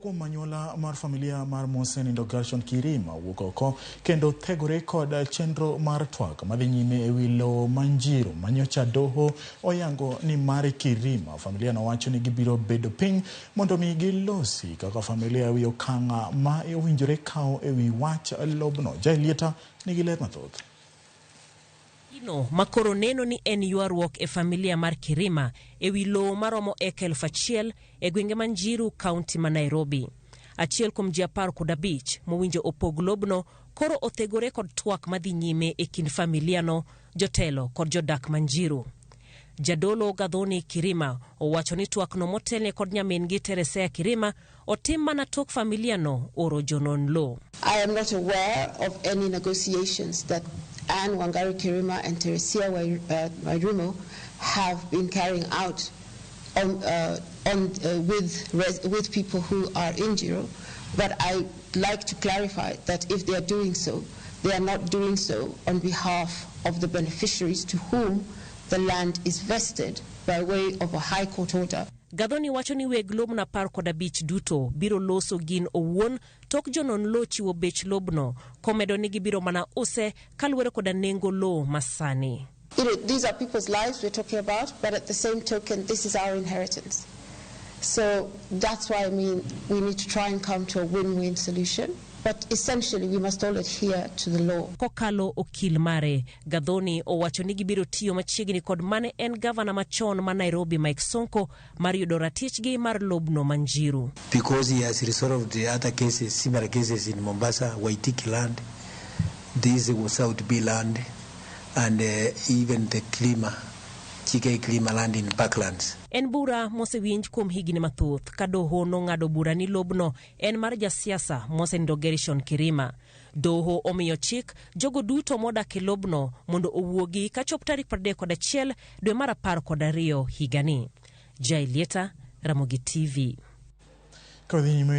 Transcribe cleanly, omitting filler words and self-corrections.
kuom anyuola mar familia mar mosenindo Gershon Kirima wuok oko kendo thegore kod chenro mar twak madhi nyime ewi lowo ma Njiru manyocha doho oyango ni mar Kirima. Familia no wacho ni gibiro bedo piny mondo mi gilosi kaka familia ewi okang' ma owinjore kawo ewi wach lobno. Jaelieta nigi ler mathoth. Gino makoro neno ni en ywaruok e familia mar Kirima ewi lowo maromo eka 1000 e gwenge ma Njiru, kaunti ma Nairobi. Achiel kuom ji 15 mowinjo opog lobno koro othegore kod twak madhi nyime e kind familiano, jotelo kod jodak ma Njiru. Jadolo Gathoni Kirima owacho ni twakno motelne kod nyamin-gi Teresia Kirima otim mana tok familiano oro jonon lowo. I am not aware of any negotiations that Anne Wangari Kirima and Teresia Wairimu have been carrying out on, with people who are in Njiru. But I like to clarify that if they are doing so, they are not doing so on behalf of the beneficiaries to whom the land is vested by way of a High Court order. Gathoni wacho ni weg lobno 15 duto biro loso gin owuon tok jonon lowo chiwo bech lobno komedo ni gibiro mana use kaluwore koda nengo lowo masani. These are people's lives we're talking about, but at the same token, this is our inheritance. So that's why, I mean, we need to try and come to a win-win solution. But essentially, we must all adhere to the law. Kokalo okil mare, Gathoni owacho ni gibiro tiyo machiegni kod mane en gavana machon ma Nairobi Mike Sonko mar yudo ratichgi mar lobno ma Njiru. Because he has resolved the other cases, similar cases in Mombasa, Waitiki land, this was South B land, and even the Klima, GK Klima land in Parklands. En bura mosewinj kuom higni mathoth ka doho nong'ado bura ni lobno en mar jasiasa mosenindo Gershon Kirima. Doho omiyo chik jogo duto modak e lobno mondo owuogi kachop tarik 31 dwe mar 12 higani. Jailieta, Ramogi TV. Ka wadhi nyime.